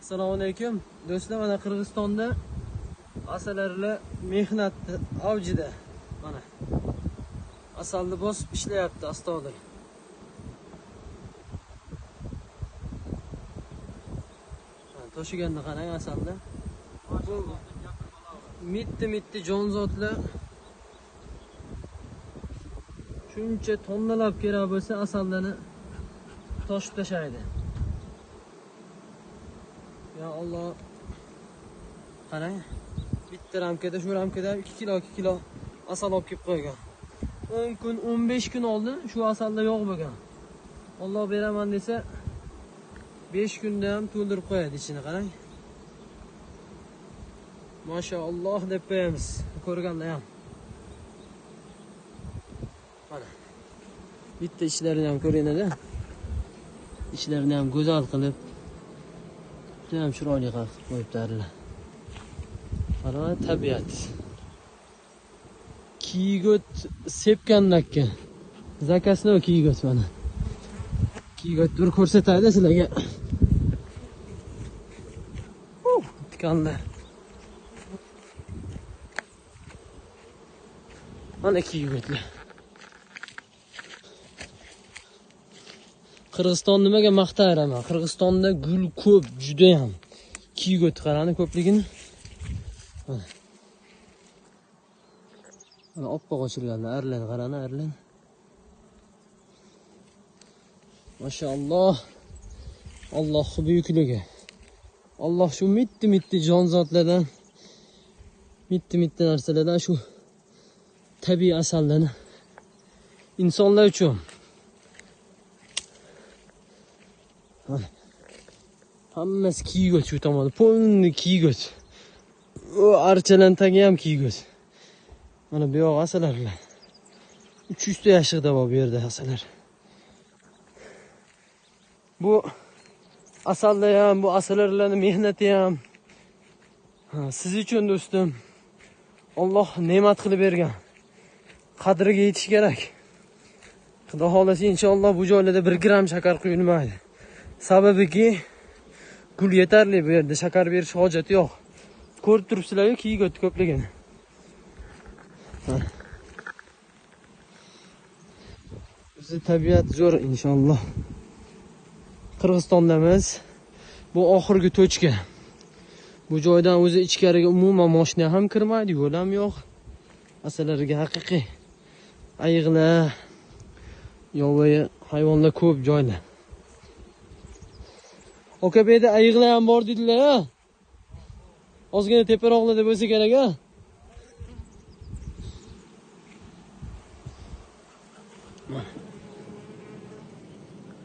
Assalomu alaykum do'stlar, mana Qirg'izistonda asalarilar mehnat avjida. Mana asalni bosib ishlayapti astoydil. Toshiganni qarang asalni. Bu mitti-mitti jonzotlar shuncha tonnalab kerak bo'lsa asallarni toshib tashlaydi. Ya Alloh, qarang, bitta ramkada, shu ramkada 2 kilo 2 kilo asal olib kelib qo'ygan. 10 kun, 15 kun oldin shu asalda yo'q bo'lgan. Alloh beraman desa 5 kunda ham to'ldirib qo'yadi ichini, qarang. Mashalloh deb qo'yamiz, ko'rganda ham. Mana. Bitta ichlarini ham ko'ringlar-da. Ichlarini ham go'zal qilib, juda ham chiroyli qilib qo'yibdilar. Mana tabiat. Kiygot sepgandakka. Zakasini kiygot mana. Kiygot bir ko'rsatadi sizlarga. Tikanlar. Mana kiygotlar. Qirg'iziston nimaga maqtayraman? Qirg'izistonda gul ko'p, juda ham. Kiygot qarani ko'pligini. Mana. Mana oppoq ochilganlar, arlan qarani, arlan. Mashalloh. Allohning buyukligi. Alloh shu mitti-mitti jonzotlardan, mitti-mitti narsalardan shu tabiiy asallarni insonlar uchun. Hammasi kiygot shu tomonda, polni kiygot. O archalarning tagi ham kiygot. Mana bu yoq asalarilar. 300 ta yashiqda bor bu yerda asallar. Bu asallar ham, bu asalarilarning mehnati ham siz uchun do'stim. Alloh ne'mat qilib bergan. Qadriga yetish kerak. Xudo xolasa inshaalloh bu joylarda 1 gram shakar quyilmaydi. Sababiki gul yetarli bu yerda, shakar berish hojati yo'q. Ko'rib turibsizlar-ku kiygot ko'pligini. Bizi tabiat zo'r inshaalloh. Qirg'izistondamiz. Bu oxirgi tochka. Bu joydan o'zi ichkariga umuman mashina ham kirmaydi, yo'l ham yo'q. Asalariga haqiqiy ayiqlar, yovvoyi hayvonlar ko'p joylar. Aka bu yerda ayiqlar ham bor dedilar-a? Ozgina teparoqlarda bo'lsa kerak-a?